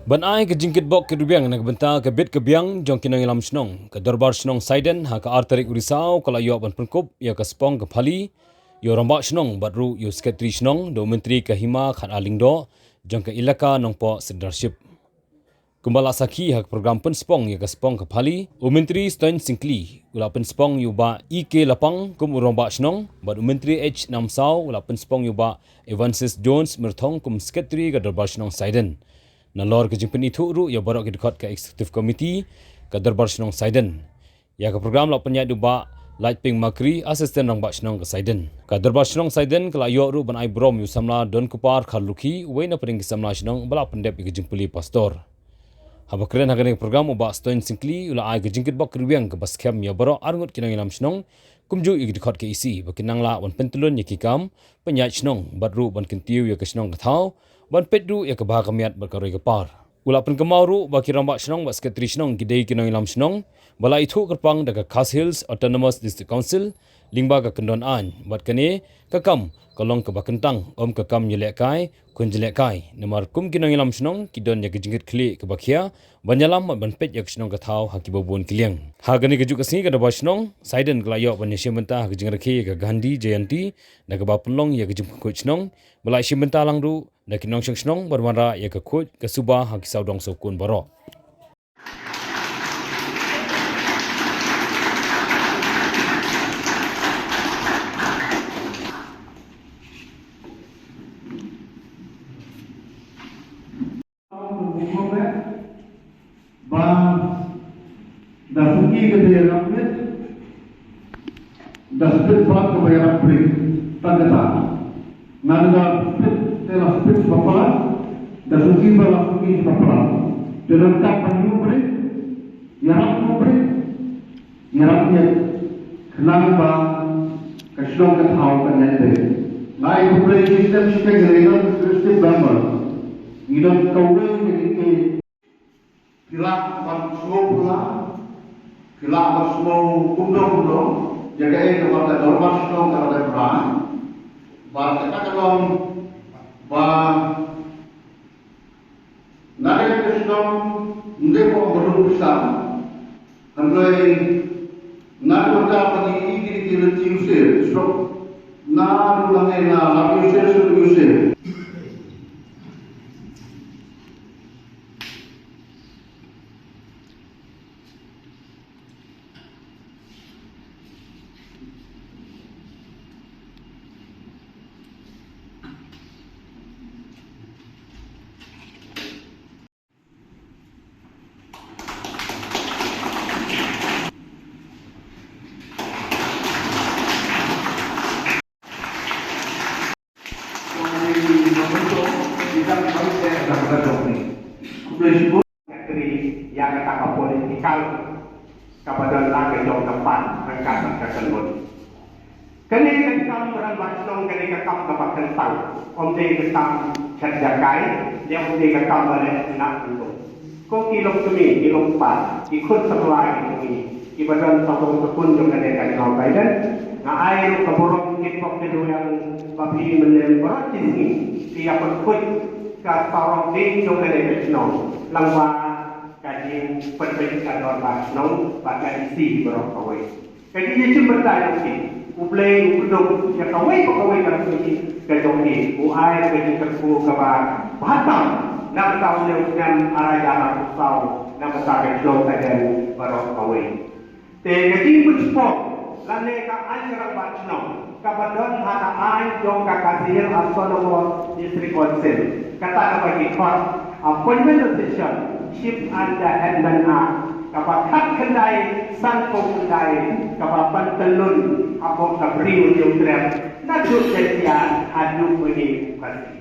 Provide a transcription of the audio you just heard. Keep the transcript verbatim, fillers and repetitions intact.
Ban ai ka jingkitbok kitrwiang na ka bynta ka bit ka biang jong ki nongïalam shnong, ka Dorbar Shnong Saiden ha ka ar tarik u Risaw ka la ïoh ban pynkup ïa ka spong ka phali ïa u Rangbah Shnong bad ruh ïa u Sekretari Shnong da u Myntri ka Hima Khatar Lyngdoh jong ka Elaka Nongpoh Sirdarship. Kumba la sakhi ha ka program pynspong ïa ka spong ka phali, u Myntri Stone Syngkli u la pynspong ïa u Bah E K Lapang kum u Rangbah Shnong bad u Myntri H Namsaw u la pynspong ïa u Bah Evansis Jones Myrthong kum Sekretari ka Dorbar Shnong Saiden. Nalor ka jingpynithuh ruh ïa baroh ki dkhot ka Executive Committee ka Dorbar Shnong Saiden. Ïa ka program la pynïaid da u Bah Laitping Makri, Assistant Rangbah Shnong ka Saiden. Ka Dorbar Shnong Saiden ka la ïoh ruh ban ai burom ïa u samla Donkupar Kharlukhi, uwei na pdeng ki samla shnong ba la pyndep ïa ka jingpule pastor. Haba kren ha kane ka program, u Bah Stone Syngkli u la ai ka jingkitbok kitrwiang kaba skhem ïa baroh arngut ki nongïalam shnong, kumjuh ïa ki dkhot ka E C ba kin nang lah ban pyntyllun ïa ki kam pynïaid shnong bad ruh ban kyntiew ïa ka shnong ka thaw, ban peit ruh ïa ka bha ka miat bad ka roi ka par. U la pynkynmaw ruh ba ki Rangbah Shnong bad Sekretari Shnong ki dei ki nongïalam shnong ba la ithuh kyrpang da ka Khasi Hills Autonomous District Council lyngba ka kyndon aiñ, bad kane ka kam ka long kaba kyntang, ym ka kam ïalehkai khun jlehkai, namar kum ki nongïalam shnong ki don ïa ka jingkitkhlieh kaba khia ban ïalam bad ban peit ïa ka shnong ka thaw ha kiba bun ki liang. Ha kane kajuh ka sngi ka Dorbar Shnong Saiden ka la ïoh ban ïashim bynta ha ka jingrakhe ïa ka Gandhi Jayanti, da kaba pynlong ïa ka jingpynkhuid shnong, ba la ïashim bynta lang ruh da ki nongshong shnong ban wanrah ïa ka khuid ka suba ha ki sawdong sawkun baroh. Ba da suki ka dei rap mit, da spit ba ka bai rap prik, tang kata. Ngan da spit, te la spit ba pala, da suki ba la suki ba pala. Te da tap ba yu prik, ïa rap yu prik, ïa rap mit, khnang ba ka shnong ka thaw kan ïaid beit. Nga ai khublei shibun shibun ïa ngi don Christian member. Ngi don kawei ka dei ki Phi lah ban sngewphylla, phi lah ban sngew kumno kumno ïa kaei kaba ka dorbar shnong ka la dep rah. Bad kata ka long ba na ka shnong ym dei ba ong ba rung pisa. Hynrei na ka bynta ba ngi ïohi ïa ki lynti ïa u Syiem, shuh na ruh lane na lam ïa u Syiem, shuh ïa u Syiem. Khublei shibun. Ïa kata ka political kaba don la ka jong ka pan ryngkat bad ka kyndon. Kane ka kam rangbah shnong kane ka kam kaba kyntang. Ym dei ka kam shet jaka, ym dei ka kam ba leh na kyndon. Ko ki lok kmie, ki lok kpa, ki khun samla ki kmie, kiba don sawdong sawkun jong kane ka shnong Saiden. Nga ai ruh ka burom kit bok kit rwiang ba phi mynne baroh shi sngi phi ïa pynkhuid ka sarong dieng jong kane ka shnong lyngba ka jingpynbeit ka dorbar shnong bad ka D C baroh kawei. Ka jingïashim bynta jong phi, U Blei u kdup ïa kawei pa kawei ka jong phi, ka jong phi, u ai ka jingkyrkhu kaba bha tam na ka bynta u snem ar hajar arphew saw na ka bynta ka shnong Saiden baroh kawei. Te ka jingpynspot lane ka aiñ ka rangbah shnong kaba don ha ka aiñ jong ka Khasi Hills Autonomous District Council, kata kaba ki khot Appointment of Session, Chief and the Headman Act, kaba khatkhyndai sanphew khyndai, kaba pyntyllun hapoh ka Bri U Hynñiewtrep naduh Jaintia haduh une u Khasi.